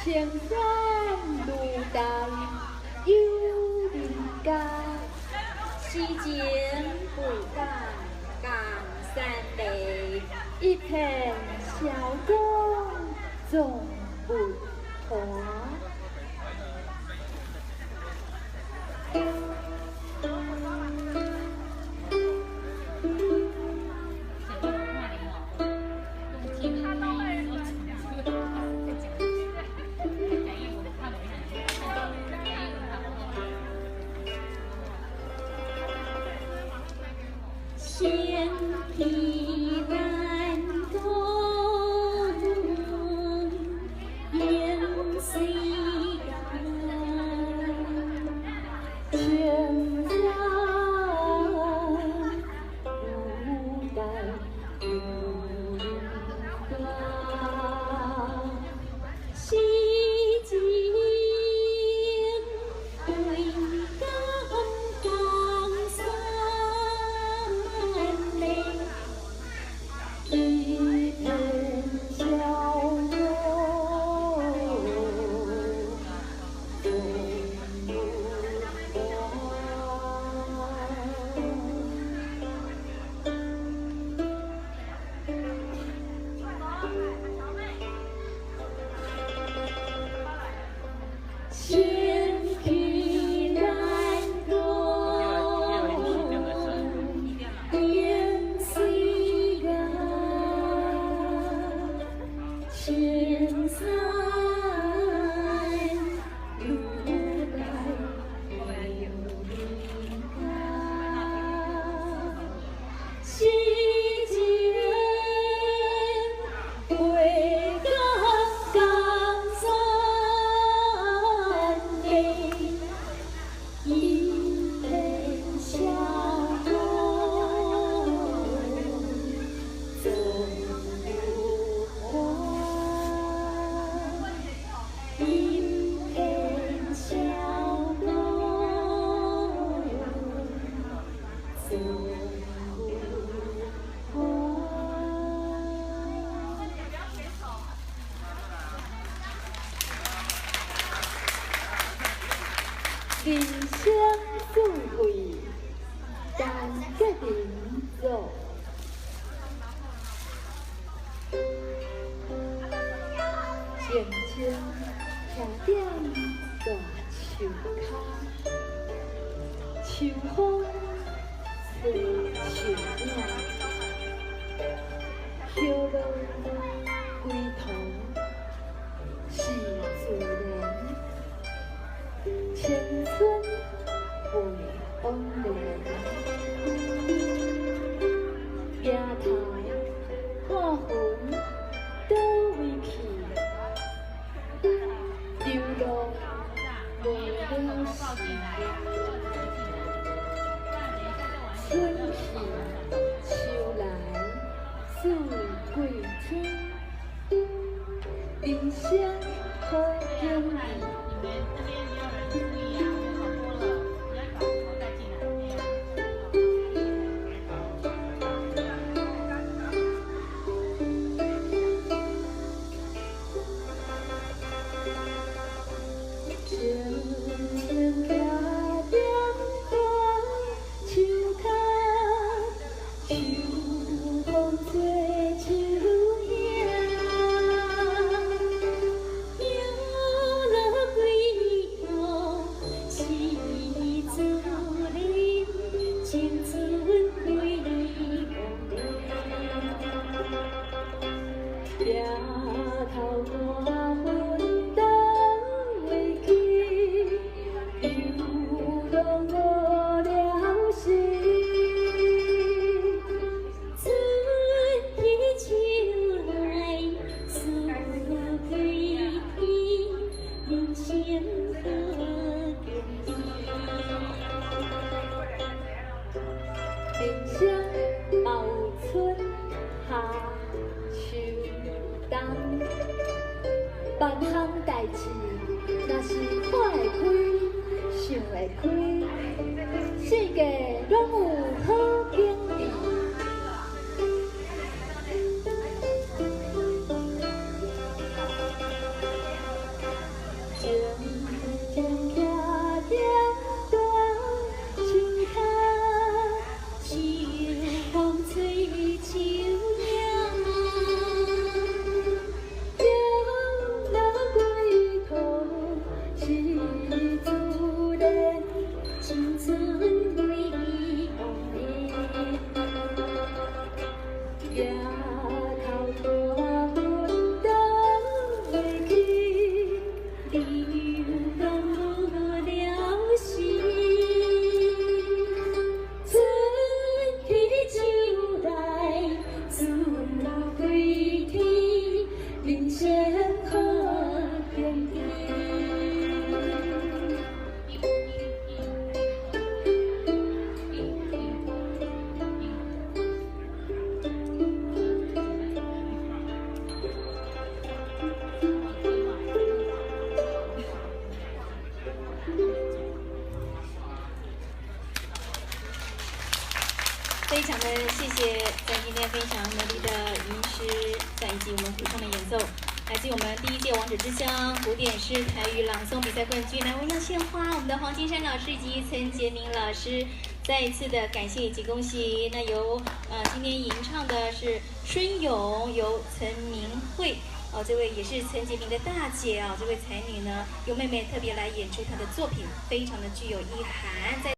青山愈大有人家，诗情袂减江山丽，一片痟光总不团。仙气难讲，烟水间。青山愈大有人家，诗情对讲江山丽，一片痟光总不团。仙气难讲，烟水间。青山愈大有人家，诗情袂减江山丽，一片痟光总不还，一片痟光总不还。人生四季，陈洁玲作。静静徛踮大树跤，秋风吹树影，叶落归途是自然，青春袂枉然。举头看云佗位去，流浪无了时。春去秋来四季天，人生好景致。静静徛踮大树跤，秋风吹树影，叶落归途是自然，青春袂枉然。举头看云佗位去，流浪无了时。春去秋来四季天，人生好景致。人生嘛有春夏秋冬，万项代誌若是看會開、想會開，世界攏有好景致。謝在今天分享美麗的吟詩，在以及我們胡唱的演奏，來自我們第一屆王者之鄉古典詩台語朗誦比賽冠軍，來我們要獻花，我們的黃金山老師以及陳潔明老師，再一次的感謝以及恭喜。那由今天吟唱的是春詠，由陳明慧。哦，這位也是陳潔明的大姐啊，這位才女呢，由妹妹特別來演出她的作品，非常的具有意涵。在